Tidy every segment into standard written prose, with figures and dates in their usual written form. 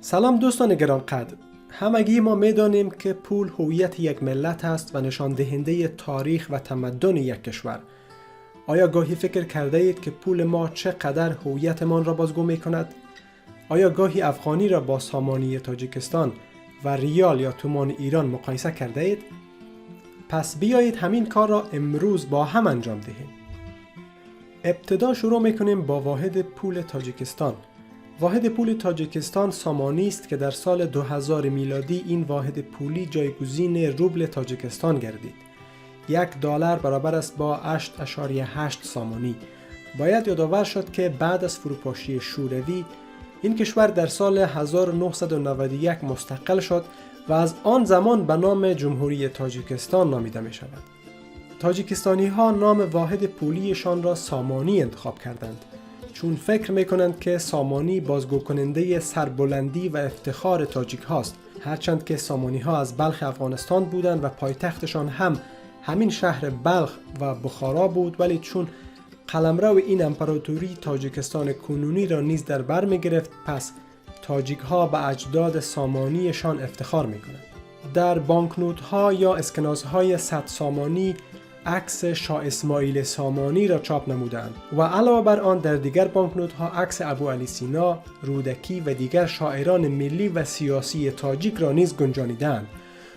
سلام دوستان گرانقدر. همگی ما میدانیم که پول هویت یک ملت است و نشان دهنده تاریخ و تمدن یک کشور. آیا گاهی فکر کرده اید که پول ما چقدر هویتمان را بازگو می کند؟ آیا گاهی افغانی را با سامانی تاجیکستان و ریال یا تومان ایران مقایسه کرده اید؟ پس بیایید همین کار را امروز با هم انجام دهیم. ابتدا شروع میکنیم با واحد پول تاجیکستان. واحد پول تاجیکستان سامانی است که در سال 2000 میلادی این واحد پولی جایگزین روبل تاجیکستان گردید. 1 دلار برابر است با 8.8 سامانی. باید یادآور شد که بعد از فروپاشی شوروی، این کشور در سال 1991 مستقل شد و از آن زمان به نام جمهوری تاجیکستان نامیده می شود. تاجیکستانی ها نام واحد پولیشان را سامانی انتخاب کردند، چون فکر می کنند که سامانی بازگو کننده سربلندی و افتخار تاجیک هاست. هرچند که سامانی ها از بلخ افغانستان بودند و پایتختشان هم همین شهر بلخ و بخارا بود، ولی چون قلمرو این امپراتوری تاجیکستان کنونی را نیز در بر می گرفت، پس تاجیک ها به اجداد سامانیشان افتخار می کنند. در بانکنوت ها یا اسکناس های 100 سامانی عکس شاه اسماعیل سامانی را چاپ نمودند و علاوه بر آن در دیگر بانکنوت ها عکس ابو علی سینا، رودکی و دیگر شاعران ملی و سیاسی تاجیک را نیز گنجانیدند.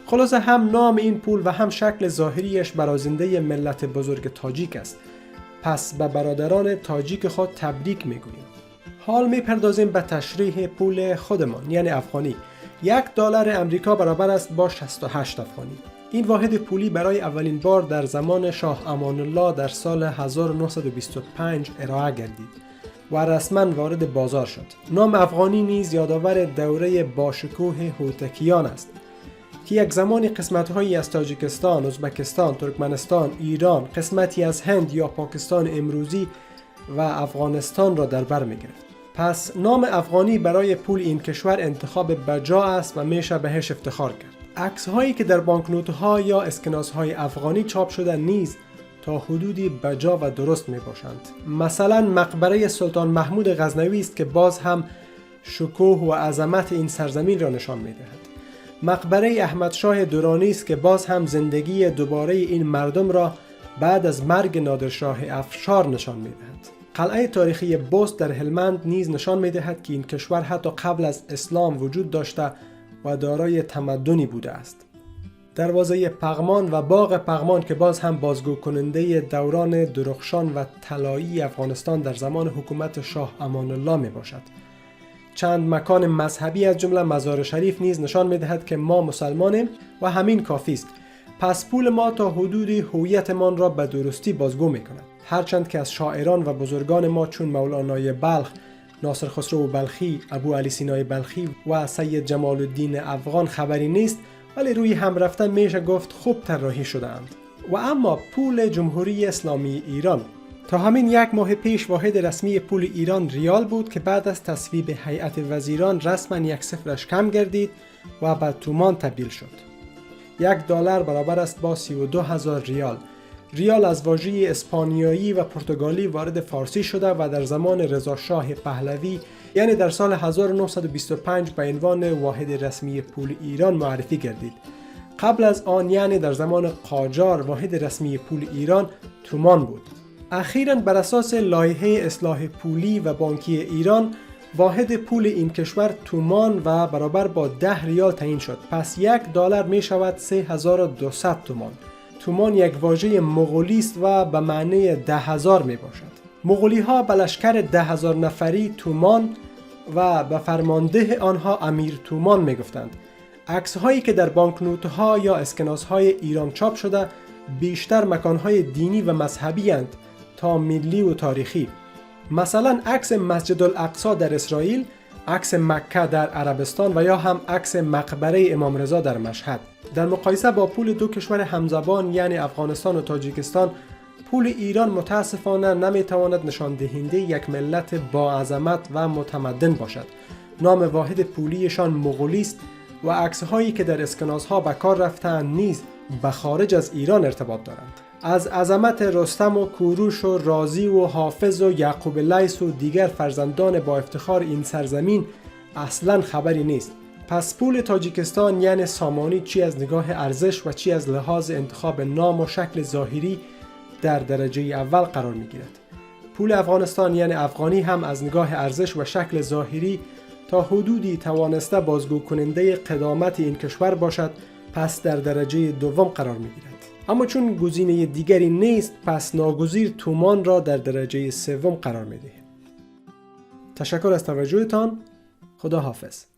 خلاصه هم نام این پول و هم شکل ظاهریش برازنده ملت بزرگ تاجیک است. پس به برادران تاجیک خود تبریک میگوییم. حال میپردازیم به تشریح پول خودمان، یعنی افغانی. 1 دلار امریکا برابر است با 68 افغانی. این واحد پولی برای اولین بار در زمان شاه امان الله در سال 1925 ارائه گردید و رسما وارد بازار شد. نام افغانی نیز یادآور دوره باشکوه هوتکیان است که یک زمانی قسمتهایی از تاجیکستان، ازبکستان، ترکمنستان، ایران، قسمتی از هند یا پاکستان امروزی و افغانستان را در بر می گرفت. پس نام افغانی برای پول این کشور انتخاب بجا است و میشه بهش افتخار کرد. عکس هایی که در بانکنوت ها یا اسکناس های افغانی چاپ شده نیز تا حدودی بجا و درست می باشند. مثلا مقبره سلطان محمود غزنوی است که باز هم شکوه و عظمت این سرزمین را نشان می دهد. مقبره احمد شاه درانی است که باز هم زندگی دوباره این مردم را بعد از مرگ نادرشاه افشار نشان می دهد. قلعه تاریخی بست در هلمند نیز نشان می دهد که این کشور حتی قبل از اسلام وجود داشته و دارای تمدنی بوده است. دروازه پغمان و باغ پغمان که باز هم بازگو کننده دوران درخشان و طلایی افغانستان در زمان حکومت شاه امان الله می باشد. چند مکان مذهبی از جمله مزار شریف نیز نشان می دهد که ما مسلمانیم و همین کافی است. پس پول ما تا حدودی هویتمان را به درستی بازگو می کند. هرچند که از شاعران و بزرگان ما چون مولانای بلخ، ناصر خسرو بلخی، ابو علی سینای بلخی و سید جمال الدین افغان خبری نیست، ولی روی هم رفته میشه گفت خوب طراحی شدهاند. و اما پول جمهوری اسلامی ایران. تا همین یک ماه پیش واحد رسمی پول ایران ریال بود که بعد از تصویب هیئت وزیران رسما یک صفرش کم گردید و به تومان تبدیل شد. 1 دلار برابر است با 32 هزار ریال. ریال از واژه اسپانیایی و پرتغالی وارد فارسی شده و در زمان رضا شاه پهلوی، یعنی در سال 1925، به عنوان واحد رسمی پول ایران معرفی گردید. قبل از آن، یعنی در زمان قاجار، واحد رسمی پول ایران تومان بود. اخیرا بر اساس لایحه اصلاح پولی و بانکی ایران، واحد پول این کشور تومان و برابر با 10 ریال تعیین شد. پس 1 دلار می شود 3200 تومان. تومان یک واژه مغولی است و به معنی 10,000 می باشد. مغولی ها به لشکر 10,000 نفری تومان و به فرمانده آنها امیر تومان می گفتند. عکس هایی که در بانکنوت ها یا اسکناس های ایران چاپ شده بیشتر مکان های دینی و مذهبی اند تا ملی و تاریخی. مثلا عکس مسجد الاقصی در اسرائیل، عکس مکه در عربستان و یا هم عکس مقبره امام رضا در مشهد. در مقایسه با پول دو کشور همزبان، یعنی افغانستان و تاجیکستان، پول ایران متاسفانه نمیتواند نشان دهنده یک ملت با عظمت و متمدن باشد. نام واحد پولیشان مغولی است و عکس هایی که در اسکناس ها به کار رفتند نیز به خارج از ایران ارتباط دارند. از عظمت رستم و کوروش و رازی و حافظ و یعقوب لیث و دیگر فرزندان با افتخار این سرزمین اصلا خبری نیست. پس پول تاجیکستان یعنی سامانی چی از نگاه ارزش و چی از لحاظ انتخاب نام و شکل ظاهری در درجه اول قرار می گیرد. پول افغانستان یعنی افغانی هم از نگاه ارزش و شکل ظاهری تا حدودی توانسته بازگو کننده قدامت این کشور باشد، پس در درجه دوم قرار می گیرد. اما چون گزینه دیگری نیست، پس ناگزیر تومان را در درجه سوم قرار می دهیم. تشکر از توجهتان. خدا حافظ.